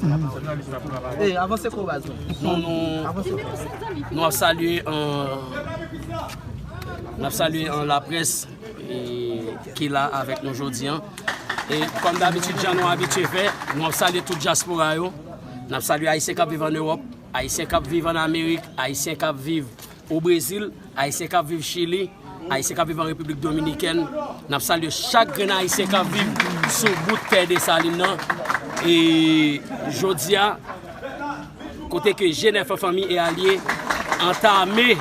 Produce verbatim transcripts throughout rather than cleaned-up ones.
Eh, avanse kou baz. Nou, nou, nou ap salye, euh, nou ap salye, euh, laprès, e, ki la avèk nou jodi an. E kòm dabitid, jan nou abitye fè, nou ap salye tout dyaspora yo. N ap salye Ayisyen k ap viv ann Ewòp, Ayisyen k ap viv ann Amerik, Ayisyen k ap viv o Brezil, Ayisyen k ap viv Chili, Ayisyen k ap viv an Repiblik Dominikèn. N ap salye chak grenn Ayisyen k ap viv sou bout tè Desalin nan. E jodi a, kote ke G nèf an Fanmi e Alye antame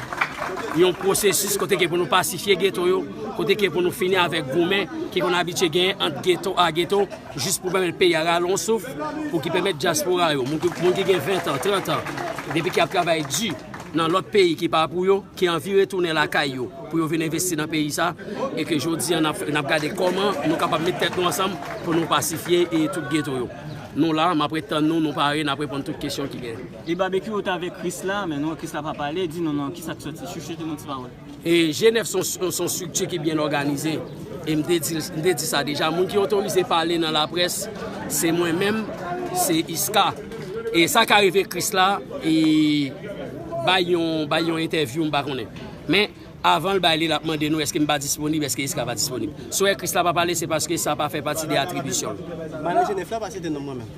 yon pwosesis kote ke pou nou pasifye geto yo, kote ke pou nou fini avèk goumen ki konn abitye genyen ant geto a geto, jis pou pèmèt peyi a rale yon souf, pou ki pèmèt dyaspora yo, moun ki, moun ki gen ven tan, trant an, depi ki ap travay di nan lòt peyi ki pa pou yo, ki anvi retounen lakay yo, pou yo vin envesti nan peyi sa, e ke jodi a n ap, n ap gade kòman nou kapab met tèt nou ansanm pou nou pasifye e tout geto yo. Nou la, m ap ret tann nou, nou pare, n ap reponn tout kesyon ki gen. E Babekyou, ou t avèk Krisla, men nou wè Krisla pa pale, di nou non, kisa k sòti, chuchote nou ti pawòl. E G nèf se yon, se yon estrikti ki byen òganize. E m te di, m te di sa deja. Moun ki otorize pale nan laprès, se mwen menm, se Iska. E sa ka rive Krisla, e bay yon, bay yon entèvyou, m pa konnen. Men, avan l bay li, l ap mande nou èske m pa disponib, èske Iska pa disponib. Si w wè Krisla pa pale, se paske sa pa fè pati de atribisyon l. Madan G nèf la pa site non m mwen menm.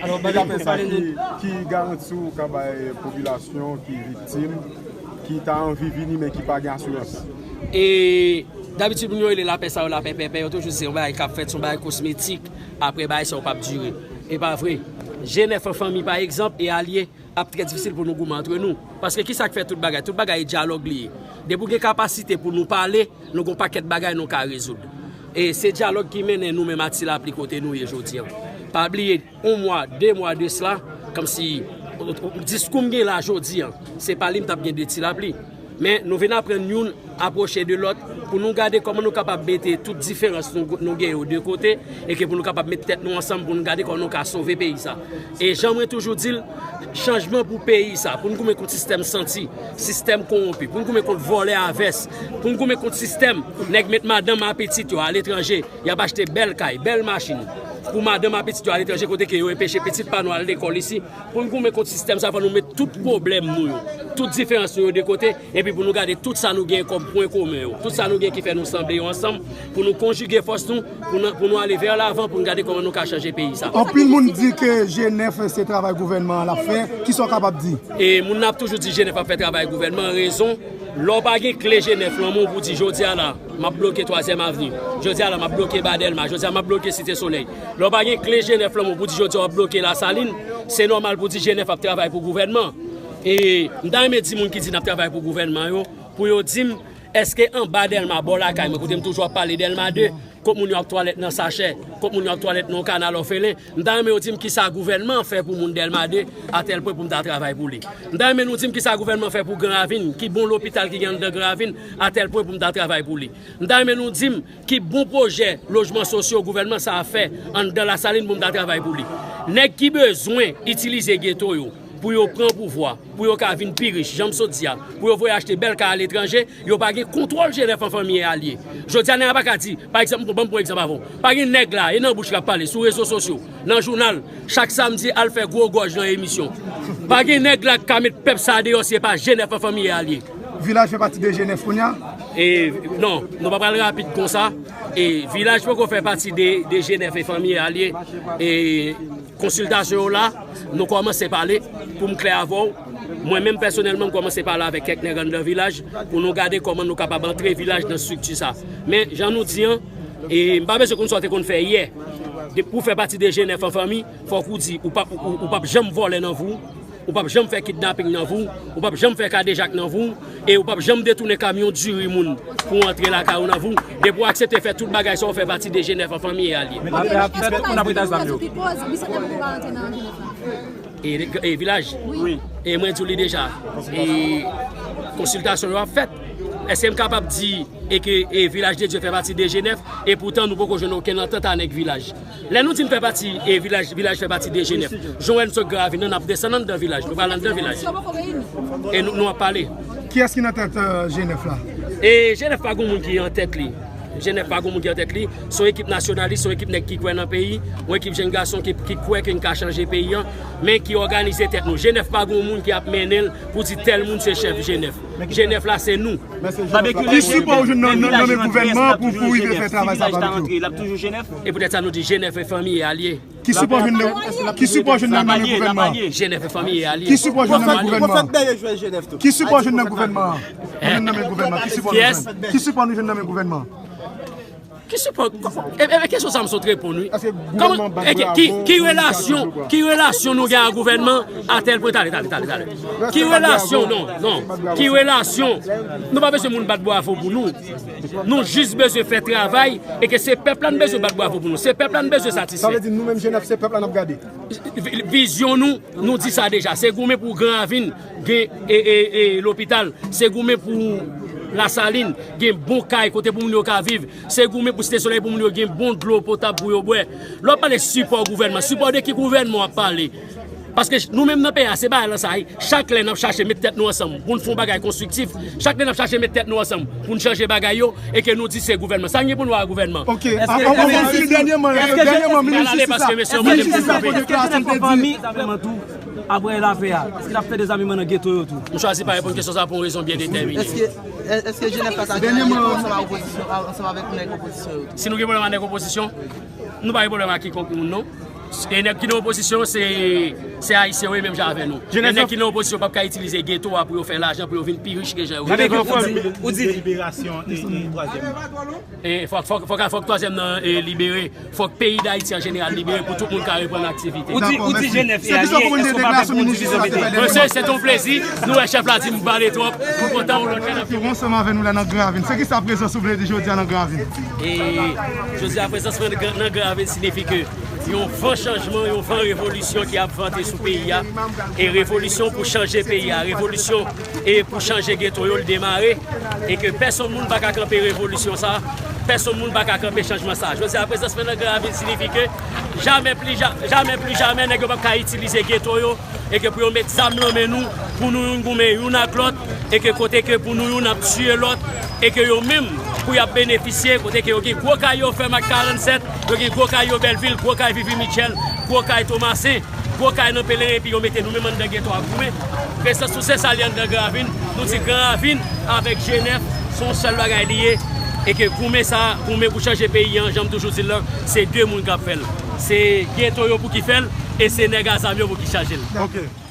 Alò, Babekyou, pale nou. Ki garanti w ka bay popilasyon ki viktim, ki ta anvi vini, men ki pa gen asirans? E dabitid, moun yo rele lapè sa yo lapè pèpè, yo toujou di se yon bagay k ap fèt, se yon bagay kosmetik, apre bagay sa yo p ap dire. E pa vre. G nèf an Fanmi, pa egzanp, e Alye, ap trè difisil pou nou goumen antre nou. Paske kisa k fè tout bagay? Tout bagay e dyalòg li ye. Depi w gen kapasite pou nou pale, nou gen yon pakèt bagay nou ka rezoud. E se dyalòg ki mennen nou menm a Ti Lapli kote nou ye jodi an. Pa bliye, yon mwa, de mwa de sila, kòmsi diskou m gen la jodi an, se pa li m t ap gen de Ti Lapli. Men nou vin aprann youn apwoche de lòt pou nou gade kòman nou kapab mete tout diferans nou, nou gen yo de kote e ke pou nou kapab met tèt nou ansanm pou nou gade kòman nou ka sove peyi sa. E jan mwen toujou di l, chanjman pou peyi sa, pou n goumen kont sistèm santi, sistèm kowonpi, pou n goumen kont vòlè a vès, pou n goumen kont sistèm nèg met madanm a pitit yo aletranje, y ap achte bèl kay, bèl machin pou madanm a pitit yo aletranje kote ke yo enpeche pitit pa nou al lekòl isi. Pou n goumen kont sistèm sa, fò nou met tout pwoblèm nou yo, tout diferans nou yo de kote, epi pou nou gade tout sa nou gen kòm pwen komen yo, tout sa nou gen ki fè nou sanble yo ansanm, pou nou konjige fòs nou, pou nou, pou nou ale vè lavan, pou nou gade kòman nou ka chanje peyi sa. Anpil moun di ke G nèf se travay gouvènman an l ap fè. Kisa w kapab di? E moun nan ap toujou di G nèf ap fè travay gouvènman, rezon, lè w pa gen kle G nèf lan men w pou di jodi a la, m ap bloke Twazyèm Avni. Jodi a la, m ap bloke Ba Dèlma. Jodi a, m ap bloke Site Solèy. Lè w pa gen kle G nèf lan men w pou di jodi a w ap bloke Lasalin, se nòmal pou di G nèf ap travay pou gouvènman. E m ta renmen di moun ki di n ap travay pou gouvènman yo, pou yo di m, èske anba Dèlma, bò lakay mwen, kote m toujou ap pale Dèlma de, kot moun yo ap twalèt nan sachè, kot moun yo ap twalèt nan yon kanal òfelen, m ta renmen yo di m kisa gouvènman an fè pou moun Dèlma de, a tèl pwen pou m ta travay pou li. M ta renmen nou di m kisa gouvènman an fè pou Gran Ravin, ki bon lopital ki gen anndan Gran Ravin, a tèl pwen pou m ta travay pou li. M ta renmen nou di m ki bon pwojè lojman sosyo gouvènman sa a fè anndan Lasalin pou m ta travay pou li. Nèg ki bezwen itilize geto yo pou yo pran pouvwa, pou yo ka vin pi rich, jan m sot di a, pou yo voye achte bèl kay aletranje, yo pa gen kontwòl G nèf an Fanmi e Alye. Jodi a, nèg la pa ka di, pa egzanp, ban m pran egzanp avè w. Pa gen nèg la, e nan bouch l ap pale, sou rezo sosyo, nan jounal, chak samdi, al fè gwo gòj nan emisyon. Pa gen nèg la k ka met pèp sa a deyò si e pa G nèf an Fanmi e Alye. Vilaj fè pati de G nèf kounye a? E, non, nou pa pral rapid konsa. E Vilaj poko fè pati de, de G nèf e Fanmi e Alye. E konsiltasyon yo la, nou kòmanse pale, pou m klè avè w. Mwen menm pèsonèlman, m kòmanse pale avèk kèk nèg anndan Vilaj pou nou gade kòman nou kapab antre Vilaj nan estrikti sa. Men, jan nou di an, e m pa bezwen konn sa w te konn fè yè. De, pou w fè pati de G nèf an Fanmi, fòk ou di, ou p ap, ou, ou p ap janm vòlè nan vi w, ou p ap janm fè kidnaping nan vi w, ou p ap janm fè kadejak nan vi w, e ou p ap janm detounen kamyon diri moun pou w antre lakay ou nan vi w. Depi w aksepte fè tout bagay sa, w fè pati de G nèf an Fanmi e Alye. Apre, apre, tout moun ap rete ak zam yo. E, e Vilaj? Wi. E mwen di w li deja. E konsiltasyon yo ap fèt. Èske m kapab di e ke, e Vilaj de Dye fè pati de G nèf, e poutan nou poko jwenn okenn antant a nèg Vilaj? Lè nou di n fè pati, e Vilaj, Vilaj fè pati de G nèf, jan w wè n sot Gran Ravin nan, n ap desann anndan Vilaj, nou pral anndan Vilaj. E nou, nou ap pale. Kiyès ki nan tèt, euh, G nèf la? E G nèf pa gen moun ki an tèt li. G nèf pa gen moun ki an tèt li, se yon ekip nasyonalis, se yon ekip nèg ki kwè nan peyi, yon ekip jèn gason ki, ki kwè ke n ka chanje peyi an, men ki òganize tèt nou. G nèf pa gen moun ki ap mennen l pou di tèl moun se chèf G nèf. G nèf la se nou. Ki sipò ou jwenn nan, nan, nan men gouvènman pou, pou rive fè travay sa, Babecue? E poutèt sa nou di G nèf e fanmi e alye. Ki sipò jwenn nan, ki sipò jwenn nan men gouvènman? G nèf e fanmi e alye. Ki sipò jwenn nan men gouvènman? Ki sipò jwenn nan gouvènman? Ki sipò nou jwenn nan men gouvènman? Ki sipò, e, e, kesyon sa m sot reponn wi. Kòman, e, ki, ki, ki relasyon, ki relasyon nou gen ak gouvènman a tèl pwen? Tande, tande, tande, tande. Ki relasyon, non, non. Ki relasyon? Nou pa bezwen moun bat bravo pou nou. Nou jis bezwen fè travay e ke se pèp la n bezwen bat bravo pou nou. Se pèp la n bezwen satisfè. Sa vle di nou menm G nèf se pèp la n ap gade. Vizyon nou, nou di sa deja. Se goumen pou Gran Ravin gen e, e, e, lopital. Se goumen pou Lasalin gen bon kay kote pou moun yo ka viv. Se goumen pou Site Solèy pou moun yo gen bon dlo potab pou yo bwè. Lè w ap pale sipò gouvènman, sipò de ki gouvènman w ap pale? Paske nou menm nan peyi a, se bagay lan sa wi. Chak lè n ap chache met tèt nou ansanm pou n fè yon bagay konstriktif, chak lè n ap chache met tèt nou ansanm pou n chanje bagay yo, e ke nou di se gouvènman. Sa n gen pou n wè ak gouvènman? Ok, anvan m fini, dènyèman, dènyèman, minis jistis la, minis jistis la fè deklarasyon l te di. Apre lapè a, èske l ap fè dezameman nan geto yo tou? M chwazi pa reponn kesyon sa pou yon rezon byen detèmine. Èske G nèf pa ta gen geto ansanm ak opozisyon, ansanm avèk nèg opozisyon yo tou? Si nou gen pwoblèm ak nèg opozisyon, nou pa gen pwoblèm ak kikonk moun non. E nèg ki nan opozisyon se, se Ayisyen yo ye menm jan avè nou. E nèg ki nan opozisyon p ap ka itilize geto a pou yo fè lajan, pou yo vin pi rich ke jan yo ye. Ou di liberasyon e twazyèm nan. E fòk, fòk, fòk, fòk twazyèm nan e libere. Fòk peyi Dayiti an jeneral libere pou tout moun ka reprann aktivite. Ou di, ou di G nèf e alye, èske w pa pè pou yon divizyon pete? Mesye, se te yon plezi. Nou wè chèf la di m pale twòp. M kontan yon lòt lè n ap. Ansanm avè nou la nan Gran Ravin. Se kisa prezans ou vle di jodi a nan Gran Ravin? E jodi a prezans mwen nan Gran Ravin siyifi ke yon van chanjman, yon van revolisyon ki ap vante sou peyi a. E revolisyon pou chanje peyi a. Revolisyon e pou chanje geto yo l demare e ke pèsonn moun pa ka kanpe revolisyon sa, pèsonn moun pa ka kanpe chanjman sa. Jodi a prezans mwen nan Gran Ravin siyifi ke jamè pli, jamè pli jamè nèg yo p ap ka itilize geto yo e ke pou yo met zam nan men nou, pou nou youn goumen youn ak lòt e ke kote ke pou nou youn ap tiye lòt e ke yo menm pou y ap benefisye kote ke yo gen gwo kay yo fèm ak karannsèt, yo gen gwo kay yo Bèlvil, gwo kay Vivi Mitchell, gwo kay Tomasen. Gwo kay nan Pelerin epi yo mete nou menm anndan geto a goumen. Prezans nou se sa li anndan Gran Ravin. Nou di Gran Ravin avèk G nèf se yon sèl bagay li ye. E ke goumen sa, goumen pou chanje peyi an, jan m toujou di l lan, se de moun k ap fè l. Se geto yo pou ki fè l e se nèg a zam yo pou ki chanje l.